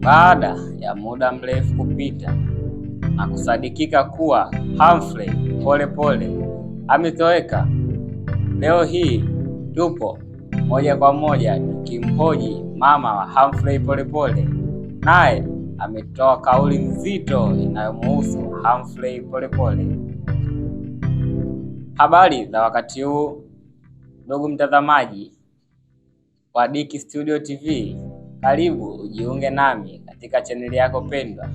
Baada ya muda mrefu kupita na kusadikika kuwa Humphrey Polepole ametoweka, leo hii tupo moja kwa moja tukimhoji mama wa Humphrey Polepole, naye ametoa kauli nzito inayomuhusu Humphrey Polepole. Habari za wakati huu, ndugu mtazamaji wa Dicky Studio TV, karibu ujiunge nami katika chaneli yako pendwa,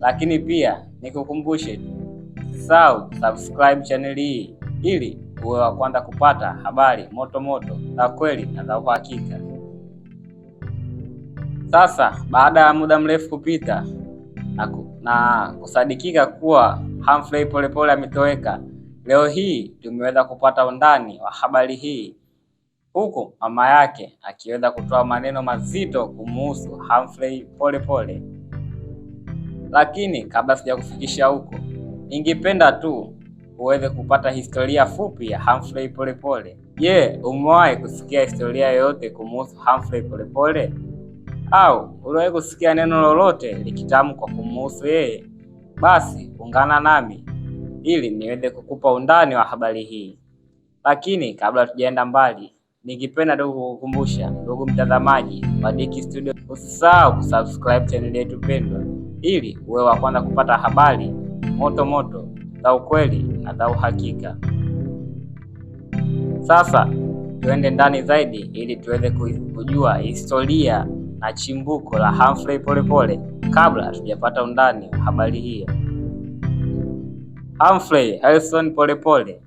lakini pia nikukumbushe tu usisahau subscribe chaneli hii ili uwe wa kwanza kupata habari moto moto za kweli na za uhakika. Sasa baada ya muda mrefu kupita na kusadikika kuwa Humphrey Polepole ametoweka, leo hii tumeweza kupata undani wa habari hii, huku mama yake akiweza kutoa maneno mazito kumuhusu Humphrey Polepole. Lakini kabla sijakufikisha huko, ningependa tu uweze kupata historia fupi ya Humphrey Polepole. Je, umewahi kusikia historia yoyote kumuhusu Humphrey Polepole? Au uliwahi kusikia neno lolote likitamkwa kumuhusu yeye? Basi ungana nami ili niweze kukupa undani wa habari hii. Lakini kabla tujaenda mbali, ningependa tu kukukumbusha ndugu mtazamaji wa Dicky Studio, usisahau kusubscribe channel yetu pendwa ili uwe wa kwanza kupata habari moto moto za ukweli na za uhakika. Sasa tuende ndani zaidi ili tuweze kujua historia na chimbuko la Humphrey Polepole kabla tujapata undani wa habari hiyo. Humphrey Harrison Polepole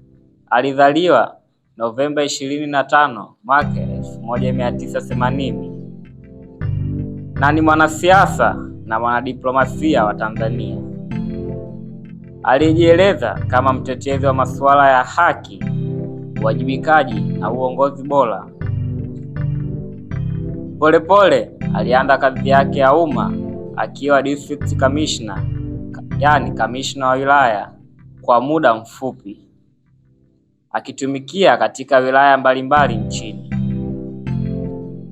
alizaliwa Novemba 25 mwaka 1980 na ni mwanasiasa na mwanadiplomasia wa Tanzania. Alijieleza kama mtetezi wa masuala ya haki, uwajibikaji na uongozi bora. Polepole alianza kazi yake ya umma akiwa district commissioner, yaani kamishna wa wilaya, kwa muda mfupi, akitumikia katika wilaya mbalimbali nchini.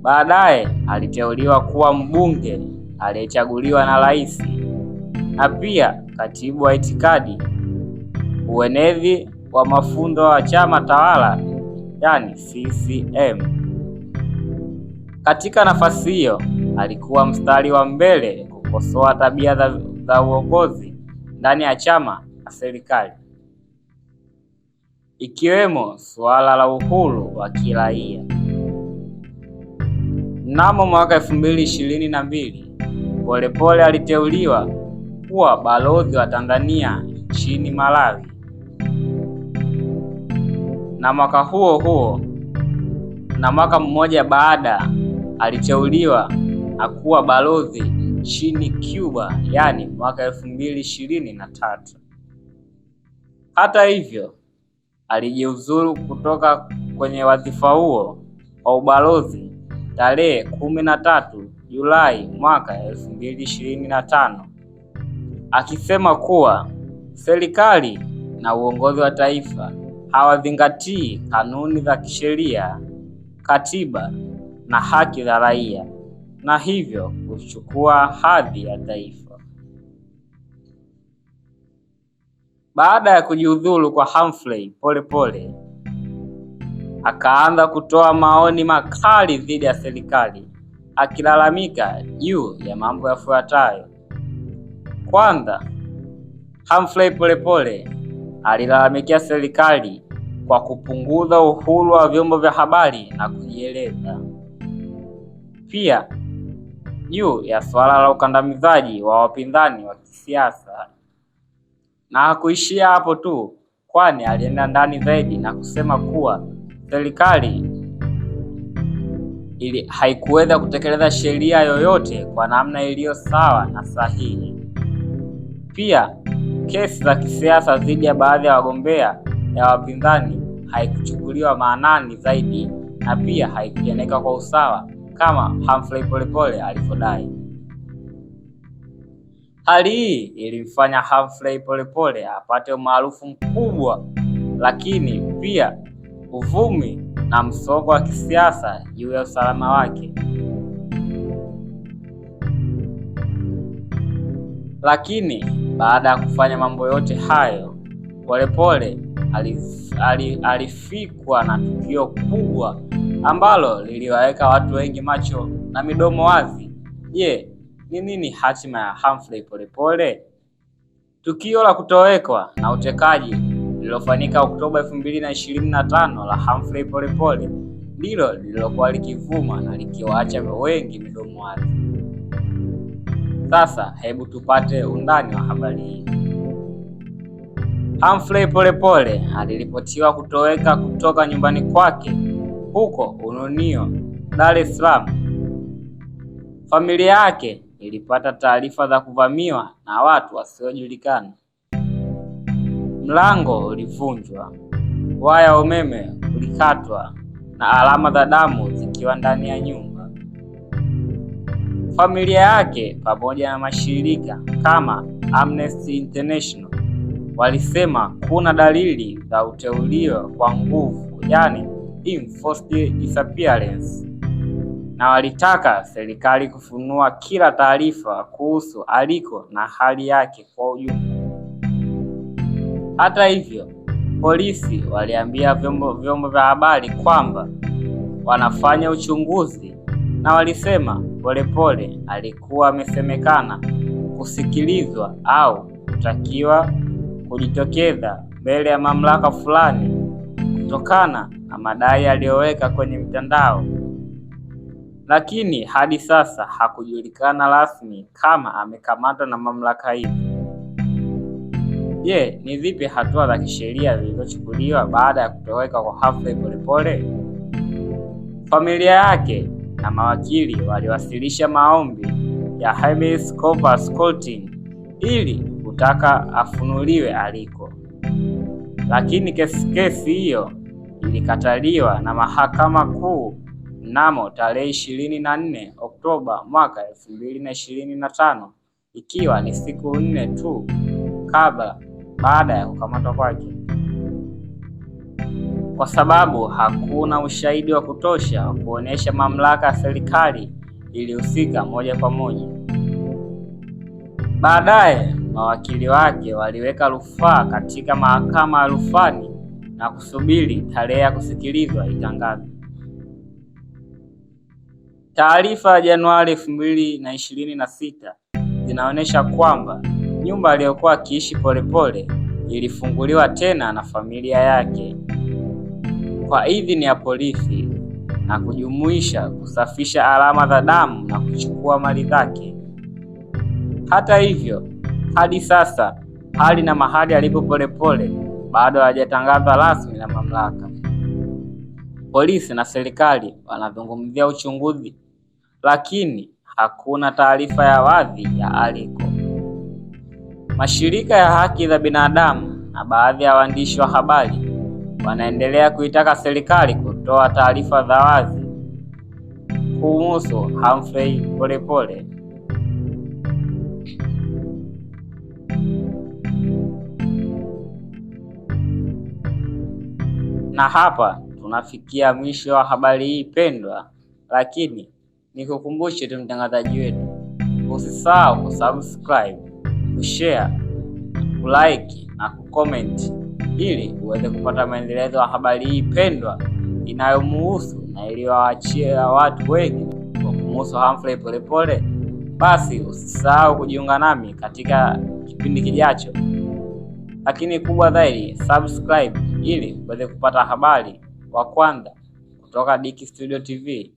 Baadaye aliteuliwa kuwa mbunge aliyechaguliwa na rais na pia katibu wa itikadi, uenezi wa mafunzo wa chama tawala, yaani CCM. Katika nafasi hiyo alikuwa mstari wa mbele kukosoa tabia za uongozi ndani ya chama na serikali, ikiwemo suala la uhuru wa kiraia. Mnamo mwaka 2022 Polepole aliteuliwa kuwa balozi wa Tanzania nchini Malawi, na mwaka huo huo na mwaka mmoja baada aliteuliwa na kuwa balozi nchini Cuba, yaani mwaka 2023. Hata hivyo, alijiuzulu kutoka kwenye wadhifa huo wa ubalozi tarehe 13 Julai mwaka 2025, akisema kuwa serikali na uongozi wa taifa hawazingatii kanuni za kisheria, katiba na haki za raia, na hivyo kuchukua hadhi ya taifa. Baada ya kujiuzulu kwa Humphrey Polepole, akaanza kutoa maoni makali dhidi ya serikali, akilalamika juu ya mambo yafuatayo. Kwanza, Humphrey Polepole alilalamikia serikali kwa kupunguza uhuru wa vyombo vya habari na kujieleza. Pia juu ya suala la ukandamizaji wa wapinzani wa kisiasa. Na hakuishia hapo tu, kwani alienda ndani zaidi na kusema kuwa serikali ili haikuweza kutekeleza sheria yoyote kwa namna iliyo sawa na sahihi. Pia kesi za kisiasa dhidi ya baadhi ya wagombea ya wapinzani haikuchukuliwa maanani zaidi na pia haikutendeka kwa usawa kama Humphrey Polepole alivyodai. Hali hii ilimfanya Humphrey Polepole apate umaarufu mkubwa, lakini pia uvumi na msongo wa kisiasa juu ya usalama wake. Lakini baada ya kufanya mambo yote hayo, Polepole alifikwa na tukio kubwa ambalo liliwaweka watu wengi macho na midomo wazi. Je, ni nini hatima ya Humphrey Polepole? Tukio la kutowekwa na utekaji lililofanyika Oktoba 2025 la Humphrey Polepole ndilo lililokuwa likivuma na likiwaacha wengi midomo wazi. Sasa hebu tupate undani wa habari hii. Humphrey Polepole aliripotiwa kutoweka kutoka nyumbani kwake huko Ununio, Dar es Salaam. Familia yake ilipata taarifa za kuvamiwa na watu wasiojulikana. Mlango ulivunjwa, waya wa umeme ulikatwa na alama za damu zikiwa ndani ya nyumba. Familia yake pamoja na mashirika kama Amnesty International walisema kuna dalili za uteuliwa kwa nguvu, yani enforced disappearance, na walitaka serikali kufunua kila taarifa kuhusu aliko na hali yake kwa ujumla. Hata hivyo, polisi waliambia vyombo vya habari kwamba wanafanya uchunguzi na walisema Polepole alikuwa amesemekana kusikilizwa au kutakiwa kujitokeza mbele ya mamlaka fulani kutokana na madai aliyoweka kwenye mtandao. Lakini hadi sasa hakujulikana rasmi kama amekamatwa na mamlaka hiyo. Je, ni zipi hatua za kisheria zilizochukuliwa baada ya kutoweka kwa Humphrey Polepole? Familia yake na mawakili waliwasilisha maombi ya habeas corpus kotini ili kutaka afunuliwe aliko, lakini kesi hiyo ilikataliwa na Mahakama Kuu mnamo tarehe 24 Oktoba mwaka 2025, ikiwa ni siku 4 tu kabla baada ya kukamatwa kwake, kwa sababu hakuna ushahidi wa kutosha wa kuonyesha mamlaka ya serikali ilihusika moja kwa moja. Baadaye mawakili wake waliweka rufaa katika mahakama ya rufani na kusubiri tarehe ya kusikilizwa itangazwe. Taarifa ya Januari 2026 zinaonyesha kwamba nyumba aliyokuwa akiishi Polepole ilifunguliwa tena na familia yake kwa idhini ya polisi na kujumuisha kusafisha alama za damu na kuchukua mali zake. Hata hivyo, hadi sasa hali na mahali alipo Polepole bado hajatangazwa rasmi na mamlaka. Polisi na serikali wanazungumzia uchunguzi, lakini hakuna taarifa ya wazi ya aliko. Mashirika ya haki za binadamu na baadhi ya waandishi wa habari wanaendelea kuitaka serikali kutoa taarifa za wazi kuhusu Humphrey Polepole. Na hapa tunafikia mwisho wa habari hii pendwa, lakini nikukumbushe tu mtangazaji wetu, usisahau kusubscribe, kushare, kulike na kucomment ili uweze kupata maendelezo ya habari hii pendwa inayomuhusu na iliyowaachia watu wengi kwa kumuhusu Humphrey Polepole. Basi usisahau kujiunga nami katika kipindi kijacho, lakini kubwa zaidi, subscribe ili uweze kupata habari wa kwanza kutoka Dicky Studio TV.